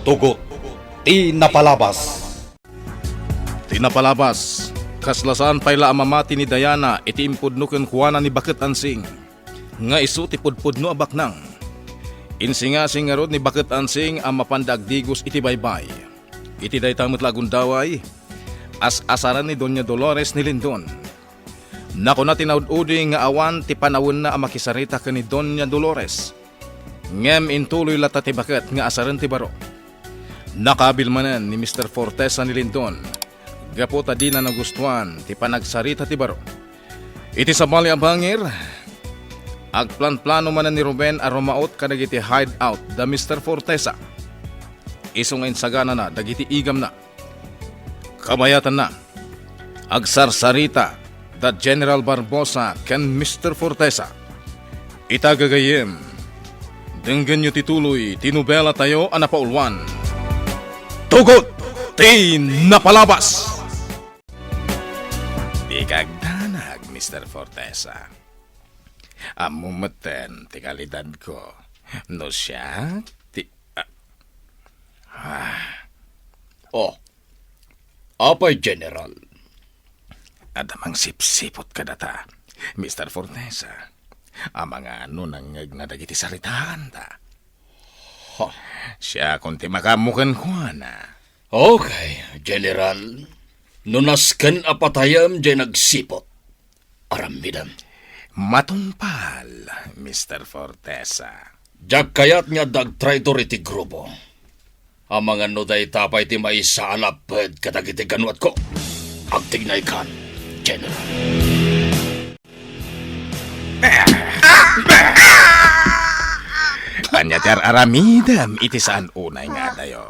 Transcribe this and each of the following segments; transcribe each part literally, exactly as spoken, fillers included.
Tugot ti napalabas. Ti napalabas, kasla saan pay la a mamati ni Diana iti impudno kenkuana ni Baket Ansing nga isu ti pudpudno a baknang. Insingasing ngarud ni Baket Ansing a mapanda agdigos iti baybay. Iti dayta met la a gundaway, as-asaren ni Doña Dolores ni Lindon. Nakuna ti naud-udi nga awan ti panawenna a makisarita ken ni Doña Dolores. Ngem intuloy latta ti baket nga asaren ti baro. Nakaabil manen ni Mister Fortesa ni Lindon gapu ta dina nagustuan ti panagsarita ti baro. Iti sabali a bangir, agplanplano manen ni Ruben a rumaot kadagiti hideout da Mister Fortesa. Isu nga insaganana dagiti igamna. Kabayatanna, agsarsarita da General Barbosa ken Mister Fortesa. Ita gagayyem, denggenyo ti tuloy ti nobelatayo a napauluan, Tugot ti Napalabas. Di ka agdanag, Mister Fortesa. Ammo metten ti kalidadko. No siak ti, ah, ah. Oh, apay, General? Adda mangsipsipot kadata, Mister Fortesa. Amangan no nangngegna dagiti saritaanta. Ha. Siakon ti makaammo kenkuana. Okay, General. No nasken a patayem diay nagsipot, aramidem. Matungpal, Mister Fortesa. Diak kayat nga adda agtraitor iti grupo. Amangan no dayta pay ti maysa a lapped kadagiti ganuatko. Agtignaykan, General. Ania ti ar-aramidem iti saan unay nga adayo?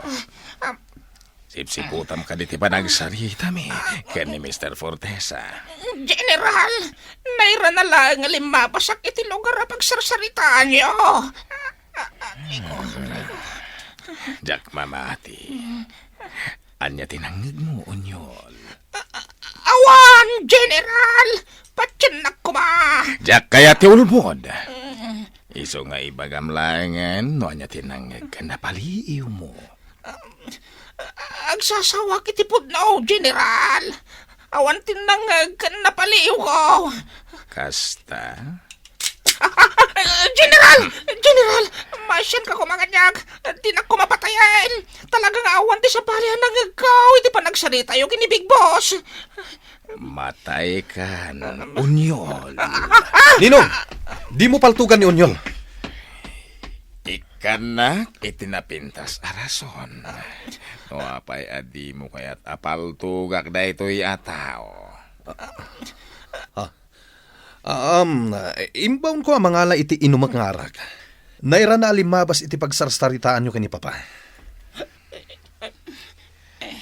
Sipsiputam kadi ti panagsaritami ken ni Mister Fortesa? General, nairana laeng nga limmabasak iti lugar a pagsarsaritaanyo. Diak mamati. Ania ti nangngegmo, Onyol? Awan, General! Patiennak koma! Diak kayat ti ulbod. Isu nga ibagam laengen no ania ti nangngeg ken napaliiwmo. Agsasawak iti pudno, General. Awan ti nangngeg ken napaliiwko. Kasta? General! General! Maasianka koma kaniak. Dinak koma patayen. Talaga nga awan ti sabali a nangngegko iti panagsaritatayo ken ni Big Boss. Mataykan, Onyol. Ninong, dimo paltugan ni Onyol. Ikkannak iti napintas a rason. No apay a dimo kayat a paltugak daytoy a tao? Ah, um, imbaonko a mangala iti inumek nga arak. Nairana a limmabas iti pagsarsaritaanyo ken ni Papa. Eh,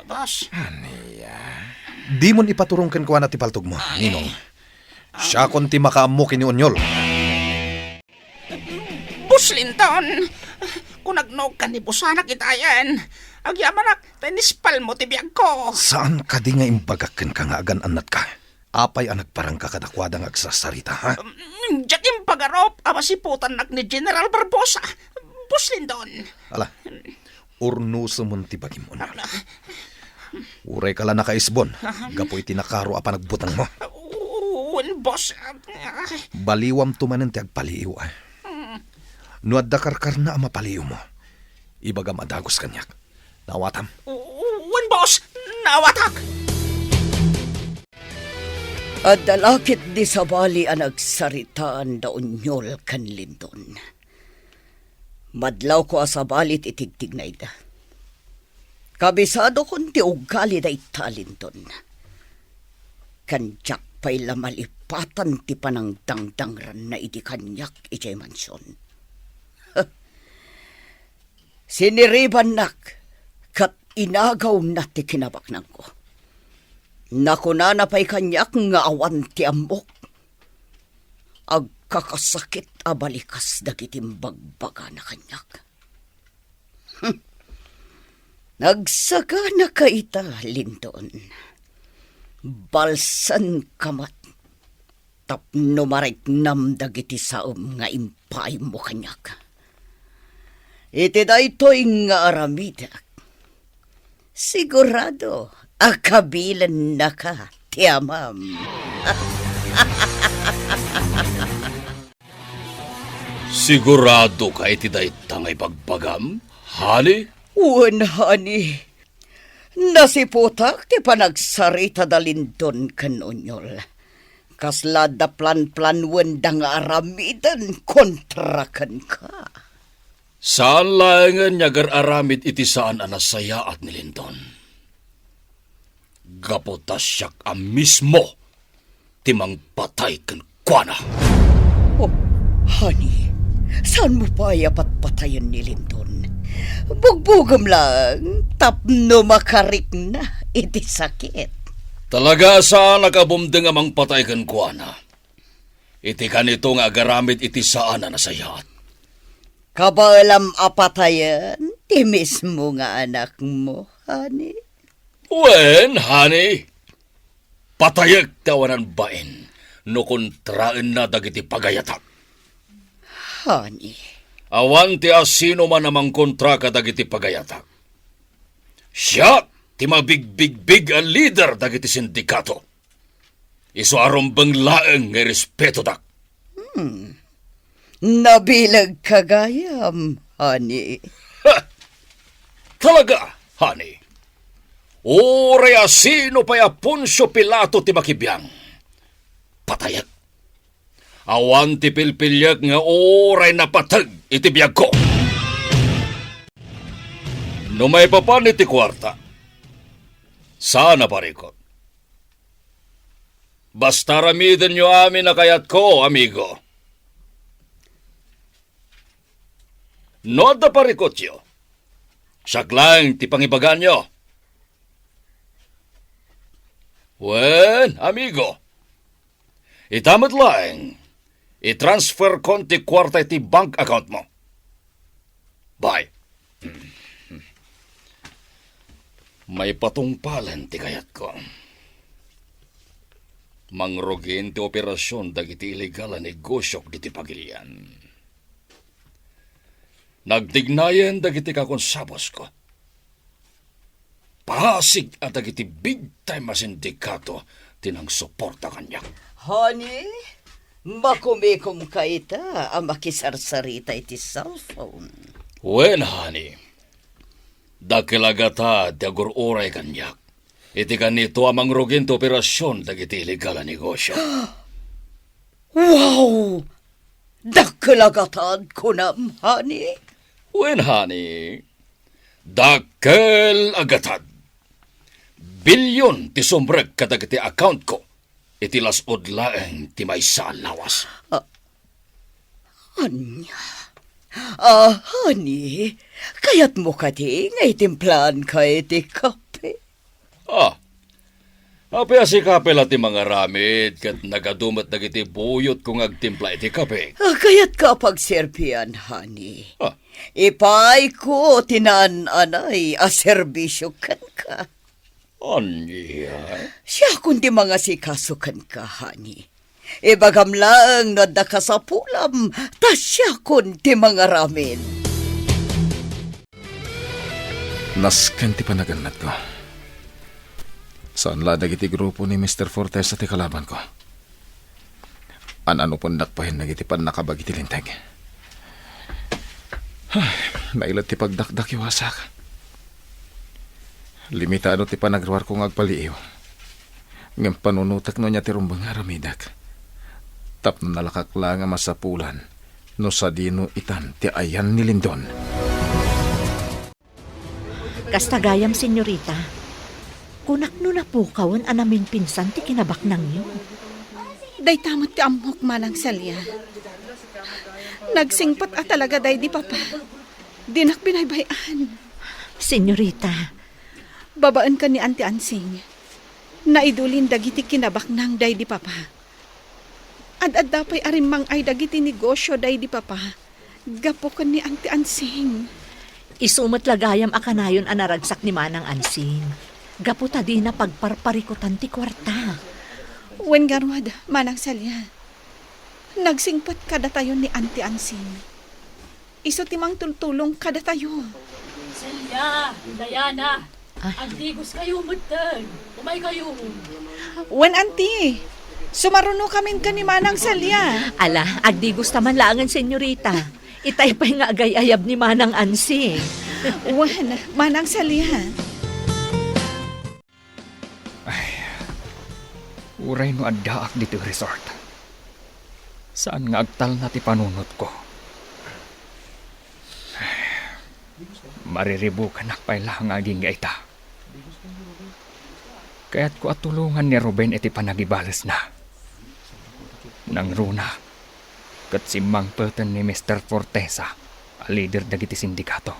boss. Ania? Dimon ipaturong kenkuana ti paltogmo, Ninong. Siakon ti makaammo ken ni Onyol. Boss Lindon, kunagno kannibusanak itayen. Agyamanak ta inispalmo ti biagko. Saan kadi nga imbagak kenka nga agan-annatka? Apay a nagparangka kadakuada nga agsarsarita, ha? Mm, diak impagarup a masiputannak ni General Barbosa, Boss Lindon. Ala, urnosem ti bagim, Onyol. Ala. Uray ka la nakaisbon, gapu iti nakaro a panagbutangmo. Wen, boss. Baliwamto manen ti agpaliiw, a. No adda karkarna a mapaliiwmo, ibagam a dagus kaniak. Naawatam? Wen, boss. Naawatak. Adda la ketdi sabali a nagsaritaan da Onyol ken Lindon. Madlawko a sabali ti tigtignayda. Kabisadokon ti ugali dayta a Lindon. Ken diak pay la malipatan ti panangdangdangranna idi kaniak idiay mansion. Siniribannak ket inagawna ti kinabaknangko. Nakunana pay kaniak nga awan ti ammok. Agkakasakit a balikas dagiti imbagbagana kaniak. Hm. Nagsaganaka ita, Lindon. Balsenka met tapno mariknam dagiti saem nga impaaymo kaniak. Iti daytoy nga aramidek, sigurado a kabilennaka ti amam. Sigurado ka iti dayta nga ibagbagam, honey? Wen, honey. Nasiputak ti panagsarita da Lindon ken Onyol. Kasla adda planplanwenda nga aramiden kontra kenka. Saan laengen nga agar-aramid iti saan a nasayaat ni Lindon. Gapu ta siak a mismo ti mangpatay kenkuana. Oh, honey, saan mo pay a patpatayen ni Lindon? Bugbugem lang tapno makarikna iti sakit. Talaga a saanak a bumdeng a mangpatay kenkuana. Iti kanito nga agaramid iti saan a nasayaat. Kabaelam a patayen ti mismo nga anakmo, honey? Wen, honey. Patayek ti awanan bain no kontraenna dagiti pagayatak. Honey. Awan ti asino man a mangkontra kadagiti pagayatak. Siak ti mabigbigbig a lider dagiti sindikato. Isu a rumbeng laeng nga irespetodak. Hmm. Nabilegka gayam, honey. Ha! Talaga, honey. Uray a sino pay a Poncio Pilato ti makibiang, patayek. Awan ti pilpiliek nga uray napateg iti biagko. No maipapan iti kuarta, saan a parikut. Basta aramidenyo amin a kayatko, amigo. No adda parikutyo, siak laeng ti pangibaganyo. Wen, amigo, ita met laeng, i-transfer kon ti kuarta iti bank account mo. Bay. Maipatungpalen ti kayatko. Mangrugin ti operasion dagiti illegal a negosiok ditoy pagilian. Nagtignayen dagiti kakonsabusko. Pasig a dagiti big time a sindikato ti nangsuporta kaniak. Honey, makumikomka ita a makisarsarita iti cellphone. Wen, honey. Dakkel a gatad ti agur-uray kaniak iti kanito a mangrugin ti operasion dagiti illegal a negosio. Wow! Dakkel a gatad, kunam, honey? Wen, honey. Dakkel a gatad. Bilyon ti sumrek kadagiti accountko iti las-ud laeng ti maysa a lawas. Ah, ania? Ah, honey, kayatmo kadi nga itimplaanka iti kape? Ah, apay a si Kape la ti mangaramid ket nagadu met dagiti buyotko nga agtimpla iti kape? Ah, kayatka a pagserbian, honey. Ah. Ipayko ti naan-anay a serbisio kenka. Ania? Siakon ti mangasikaso kenka, honey. Ibagam laeng no adda kasapulam, ta siakon ti mangaramid. Nasken ti panagannadko. Saan la dagiti grupo ni Mister Fortesa ti kalabanko. An-anopendak payen dagiti pannakabag iti linteg. Ay, nailet ti pagdakdakiwasak. Limitado ti panagruarko nga agpaliiw. Ngem panunotek no ania ti rumbeng nga aramidek. Tapno nalakak laeng a masapulan no sadino itan ti ayan ni Lindon. Kasta gayam, senyorita. Kunak no napukawen a naminpinsan ti kinabaknangyo. Dayta met ti ammok, Manang Celia. Nagsingpet a talaga daydi papa. Dinak binaybay-an. Senyorita. Babaen ken ni Auntie Ansing, naidulin dagiti kinabaknang daydi papa. Ad-adda pay a rimmang-ay dagiti negosio daydi papa gapu ken ni Auntie Ansing. Isu met la gayam a kanayon a naragsak ni Manang Ansing gapu ta dina pagparparikutan ti kuarta. Wen ngarud, Manang Celia, nagsingpet kadatayon ni Auntie Ansing. isu ti mangtultulong kadatayo. Celia, Diana, Ah. Agdigos kayo metten. Umay kayo. Wen, Auntie, sumaruno kamin ken ni Manang Celia. Ala, agdigos ta man laengen, senyorita. Itay pay nga agay-ayab ni Manang Ansi. Wen, Manang Celia. Ay, uray no addaak ditoy resort, saan nga agtalna ti panunotko. Ay, mariribukanak pay la nga agingga ita. Kayatko a tulongan ni Ruben iti panagibalesna. Nangruna, ket simmangpeten ni Mister Fortesa a lider dagiti sindikato.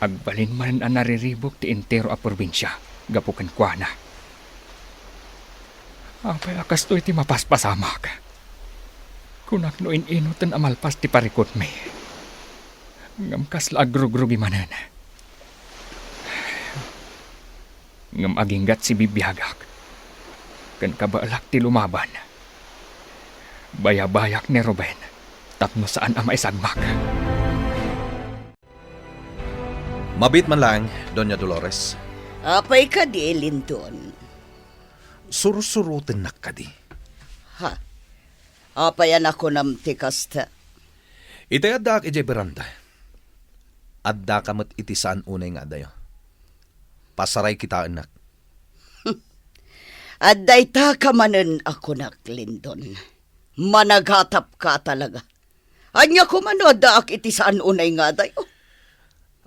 Agbalin manen a nariribuk ti entero a probinsia gapu kenkuana. Apay a kastoy ti mapaspasamak? Kunak no in-inoten a malpas ti parikutmi. Ngem kasla agrugrugi manen. Ngem aginggat sibibiagak ken kabaelak ti lumaban. Bayabayak ni Ruben tapno saan a maisagmak. Mabiit man laeng, Doña Dolores. Apay kadi, Lindon? Sursurotennak kadi. Ha? Apay a nakunam ti kasta? Itay addaak idiay beranda, addaka met iti saan unay nga adayo. Pasaray kitaennak. Adda ita ka manen a kunak, Lindon. Managatapka talaga. Ania koma no addaak iti saan unay nga adayo?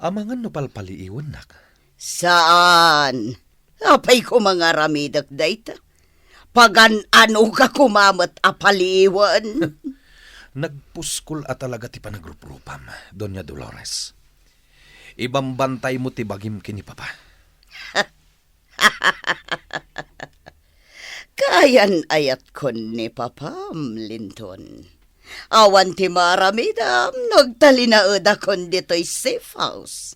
Amangan no palpaliiwennak. Saan? Apay koma nga aramidek dayta? Pagan-anoka koma met a paliiwen? Nagpuskol a talaga ti panagruprupam, Doña Dolores. Ibambantaymo ti bagim ken ni Papa. Kayan-ayatkon ni Papam, Lindon. Awan ti maaramidam no agtalinaedakon ditoy safe house.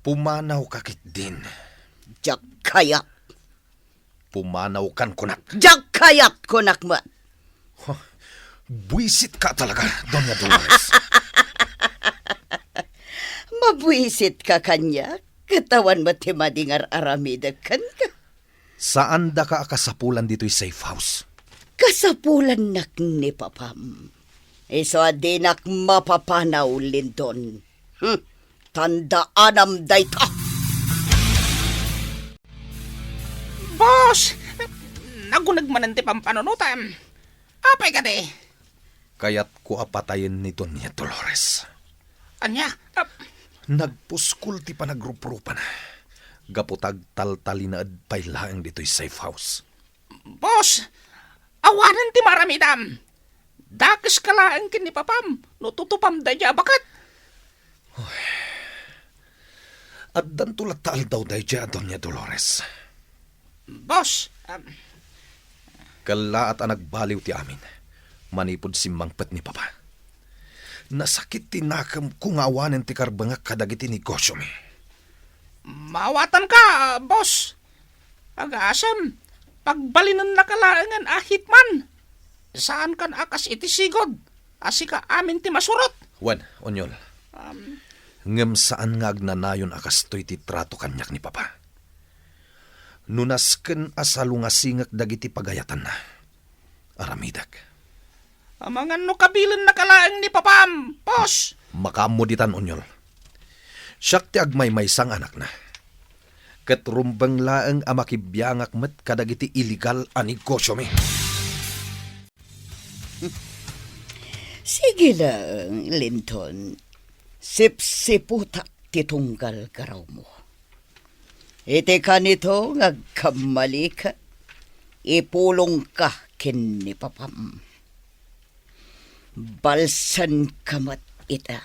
Pumanawka ketdin. Diak kayat. Pumanawkan kunak. Diak kayat kunak met. Huh, buisitka talaga, Doña Dolores. Mabuisitka kaniak, ket awan met ti madi nga ar-aramidek kenka. Saandaka a kasapulan ditoy safe house. Kasapulannak ni Papam. Isu a dinak mapapanaw, Lindon. Hmm. Tandaanam dayta. Boss! Naguneg manen ti pampanunotam. Apay kadi? Kayatko a patayen ni Doña Dolores. Ania? Ah. Nagpuskol ti panagruprupana gapu ta agtaltalinaed pay laeng ditoy safe house. Boss, awanen ti maaramidam. Dakeska laeng ken ni Papam no tutupam daydiay a baket. Addanto latta aldaw daydiay a Doña Dolores. Boss, um, Kellaat a nagbaliw ti amin manipud simmangpet ni Papa. Nasakit ti nakemko nga awanen ti karbengak kadagiti negosiomi. Maawatanka, boss. Agasem, pagbalinennaka laengen a hitman. Saankan a kas iti sigud a sika amin ti masurot. Wen, Onyol. Um, Ngem saan nga agnanayon a kastoy ti trato kaniak ni Papa. No nasken a salungasingek dagiti pagayatanna, aramidek. Amangan no kabilennaka laeng ni Papam, boss! Makaammo ditan, Onyol. Siak ti agmaymaysa nga anakna. Ket rumbeng laeng a makibiangak met kadagiti illegal a negosiomi. Sige laeng, Lindon. Sipsiputak ti tunggal garawmo. Iti kanito nga agkammalika, ipulongka ken ni Papam. Balsenka met ita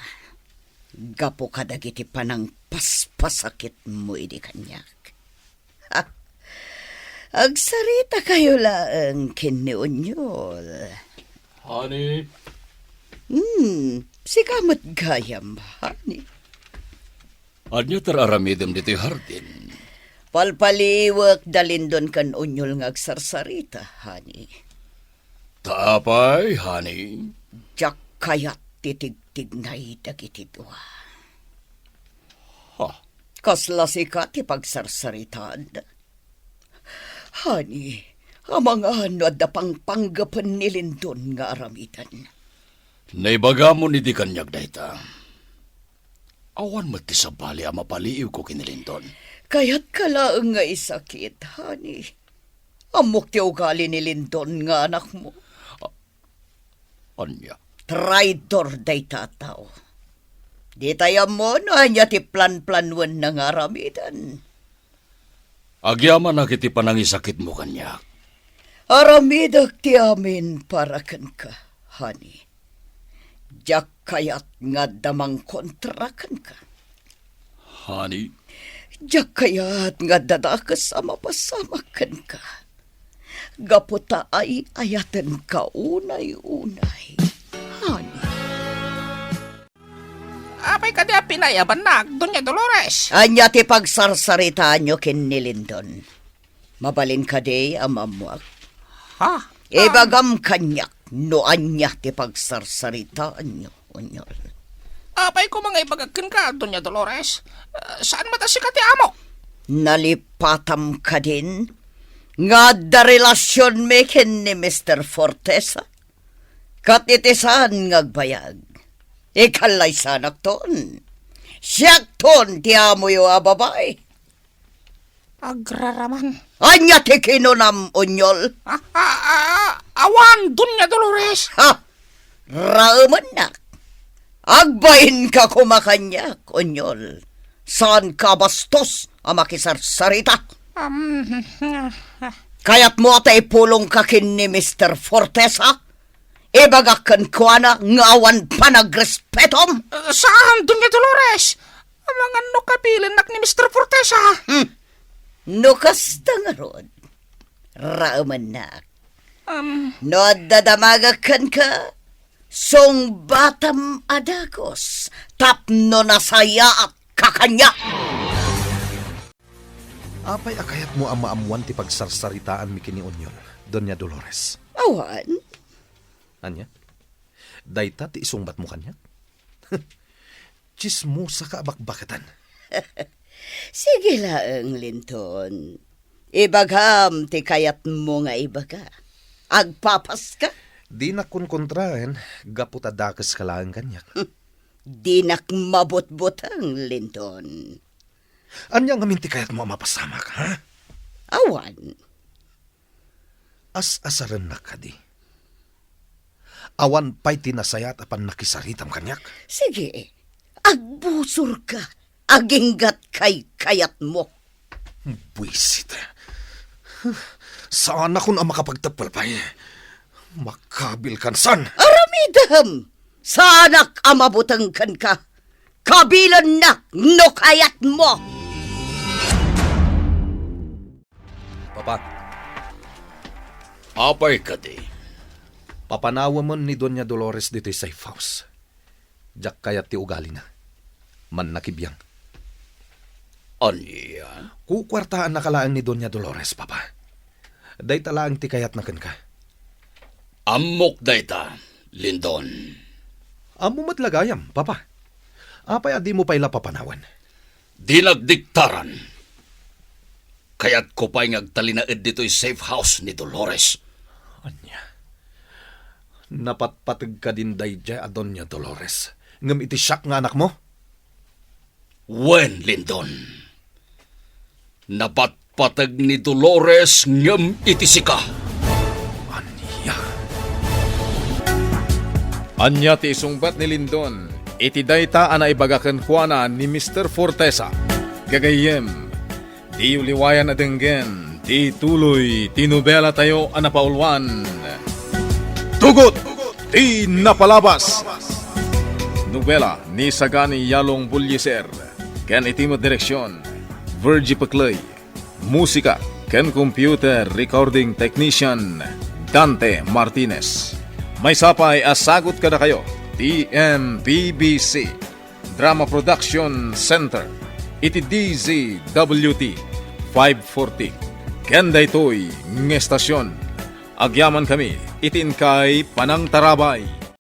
gapu kadagiti panangpaspasakitmo idi kaniak. Ha? Agsaritakayo laeng ken ni Onyol. Honey? Hmm, sika met gayam, honey. Ania ti ar-aramidem ditoy hardin? Palpaliiwek da Lindon ken Onyol nga agsarsarita, honey. Ta apay, honey? Diak kayat ti tigtignay dagiti dua. Ha? Kasla sika ti pagsarsaritaanda. Honey, amangan no adda pangpanggapen ni Lindon nga aramiden. Naibagam idi kaniak dayta. Awan met ti sabali a mapaliiwko ken ni Lindon. Kayatka laeng nga isakit, honey. Ammok ti ugali ni Lindon nga anakmo. A-, ania? Traidor dayta a tao. Ditay ammo no ania ti planplanoenna nga aramiden. Agyamanak iti panangisakitmo kaniak. Aramidek ti amin para kenka, honey. Diak kayat nga adda mangkontra kenka. Honey? Diak kayat nga adda dakes a mapasamak kenka. Gapu ta ay-ayatenka unay-unay, honey. Apay kadi a pinayabannak, Doña Dolores? Ania ti pagsarsaritaanyo ken ni Lindon? Mabalin kadi a maammoak? Ha? Ibagam kaniak no ania ti pagsarsaritaanyo, Onyol. Apay koma nga ibagak kenka, Doña Dolores? Eh, saan met a sika ti amok? Nalipatam kadin nga adda relasionmi ken ni Mister Fortesa? Ket iti saan nga agbayag, ikallaysanakton. Siakton ti amoyo a babai. Agraraman. Ania ti kinunam, Onyol? Ah, ah, ah, awan, Doña Dolores. Ha? Raemennak. Agbainka koma kaniak, Onyol. Saanka a bastos a makisarsarita. Um, Kayatmo a ta ipulongka ken ni Mister Fortesa? Ibagak kenkuana nga awan panagrespetom? Saan, Doña Dolores? Amangan no kabilennak ni Mister Fortesa. Hmm. No kasta ngarud, raemennak. Um. No adda damagak kenka, sungbatam a dagus tapno nasayaatka kaniak. Apay a kayatmo a maammoan ti pagsarsaritaanmi ken ni Onyol, Doña Dolores? Awan. Ania? Dayta ti isungbatmo kaniak? Tsismosa ka a bakbaketan. Sige laeng, Lindon. Ibagam ti kayatmo nga ibaga. Agpapaska? Dinak konkontraen gapu ta dakeska laeng kaniak. Dinak mabutbuteng, Lindon. Ania ngamin ti kayatmo a mapasamak, ha? Awan. As-asarennak kadi. Awan pay ti nasayaat a pannakisaritam kaniak. Sige, agbusorka aginggat kaykayatmo. Buisit. Saanakon a makapagteppel pay. Makabilkan san. Aramidem! Saanak a mabuteng kenka. Kabilennak no kayatmo. Papa. Apay kadi? Papanawemen ni Doña Dolores ditoy safe house. Diak kayat ti ugalina. Mannakibiang. Ania? Kukuartaannaka laeng ni Doña Dolores, Papa. Dayta laeng ti kayatna kenka. Ammok dayta, Lindon. Ammo met la gayam, Papa. Apay a dimo pay la papanawen? Dinak diktaran. Kayatko pay nga agtalinaed ditoy safe house ni Dolores. Ania? Napatpateg kadin daydiay a Doña Dolores, ngem iti siak nga anakmo? Wen, Lindon. Napatpateg ni Dolores ngem iti sika. Ania? Ania ti isungbat ni Lindon iti dayta a naibaga kenkuana ni Mister Fortesa? Gagayyem, diyo liwayan a denggen ti tuloy ti nobelatayo a napauluan, Tugot ti Napalabas. Nobela ni Sagani Yalong Bullieser, ken iti met direksion, Virgie Pecley. Musika ken computer recording technician, Dante Martinez. Maysa pay a sagut kadakayo ti M P B C Drama Production Center iti D Z W T five forty. Ken daytoy nga estasion, agyamankami iti inkay panangtarabay.